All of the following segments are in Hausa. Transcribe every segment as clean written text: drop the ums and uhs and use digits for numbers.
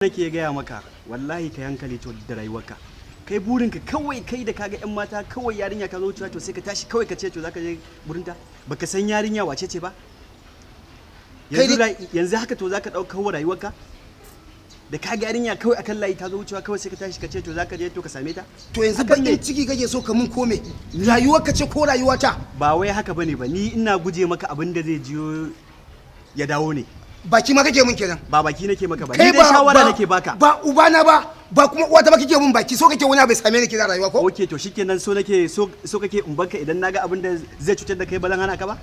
Nake gaya maka, wallahi ka hankali to da rayuwarka. Kai burinka kawai, kai da kaga yan mata kawai, yarinya ta zo wucewa, to sai ka tashi kawai ka ce to zaka je burinta. Baka san yarinya wace ce ba. Yanzu yanzu haka to zaka dauka wa rayuwarka, da kaga yarinya kawai akan layi ta zo wucewa, kawai sai ka tashi ka ce to zaka je to ka same ta. To yanzu Hakan bakin ne. ciki kake so ka mun kome? Rayuwarka ce ko rayuwata? Ba wai haka bane ba, ni ina guje maka abin da zai jiyo ya dawo ne. Baki ma kake mun kenan. Ba baki nake maka ba, Kai ni dai shawara nake baka. Ba ubana ba, ba kuma uwata ba kake mun baki. So kake wani abu ya same ni kina rayuwa ko? Ok, to shikenan, so nake so kake in baka, idan naga abin da zai cutar da kai ba zan hana ka ba.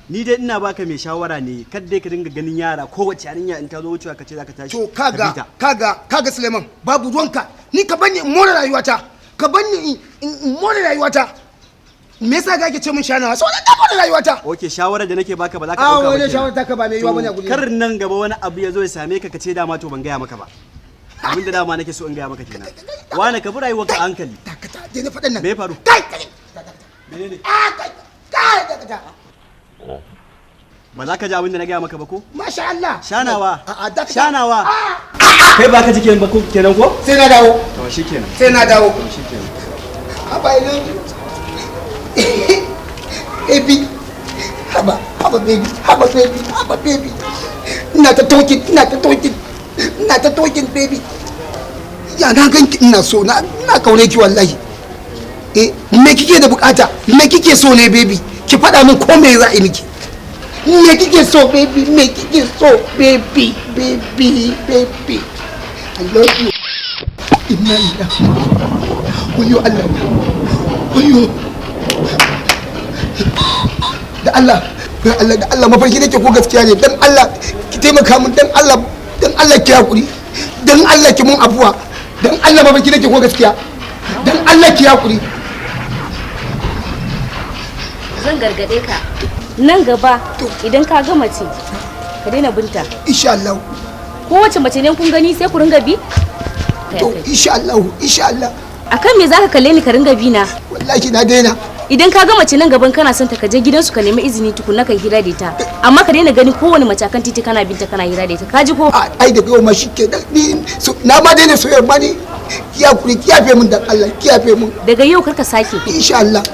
Ni dai ina baka mai shawara ne, kar dai ka dinga ganin yara, kowace yarinya in ta zo wucewa ka ce zaka tashi To ka bi kaga ta. Kaga Suleiman, babu ruwanka. Ni ka banni in more rayuwata, ka banni in more rayuwata. Me yasa kake ce mun shanawa? So na more rayuwata. Ok, shawarar da nake baka ba za ka A dauka ba wani kenan. shawara taka ba mai yiwa bane a guri. Kar nan gaba wani abu ya zo ya same ka, ka ce dama to ban gaya maka ba. Abin da dama nake so in gaya maka kenan. Wani ka bi rayuwarka a hankali. Dakata, je na faɗan nan. Me ya faru? Kai kai! Menene? Ah, kai kai, dakata. Ba za ka ji abin da na gaya maka ba ko? Masha Allah. Shanawa. A dakata. Shanawa. Ah! Kai ba ka ji kenan ba ko kenan ko? Sai na dawo. To shikenan. Sai na dawo. To shikenan. Haba idan baby, haba, haba baby, haba baby, haba baby, ina ta talking, ina ta talking, ina ta talking, baby. Ya na ganki, ina so na, ina kaune ki wallahi. Eh, me kike da bukata? Me kike so ne, baby? Ki faɗa min ko me za a yi miki. Me kike so, baby? Me kike so, baby, baby, baby? I love you. Inna lillahi, wayo Allah, wayo da Allah, dan Allah, da Allah, mafarki nake ko gaskiya ne? Dan Allah ki taimaka min, dan Allah, dan Allah ki hakuri, dan Allah ki mun afuwa, dan Allah. Mafarki nake ko gaskiya? Dan Allah ki hakuri. Zan gargaɗe ka, nan gaba idan ka ga mace ka daina binta. Insha Allah. Kowace mace ne kun gani sai ku ringa bi? To, insha Allah, insha Allah. Akan me zaka kalle ni ka ringa bi na? Wallahi na daina. Idan ka ga mace nan gaban kana son ta, ka je gidansu ka nemi izini tukunna ka hira da ita, amma ka daina gani kowane mace akan titi kana binta kana hira da ita. Ka ji ko? Ai daga yau ma shike ni na ma daina soyayya ma. Ni ki hakuri, ki yafe mun, dan Allah ki yafe mun. Daga yau kar ka sake. Insha Allah.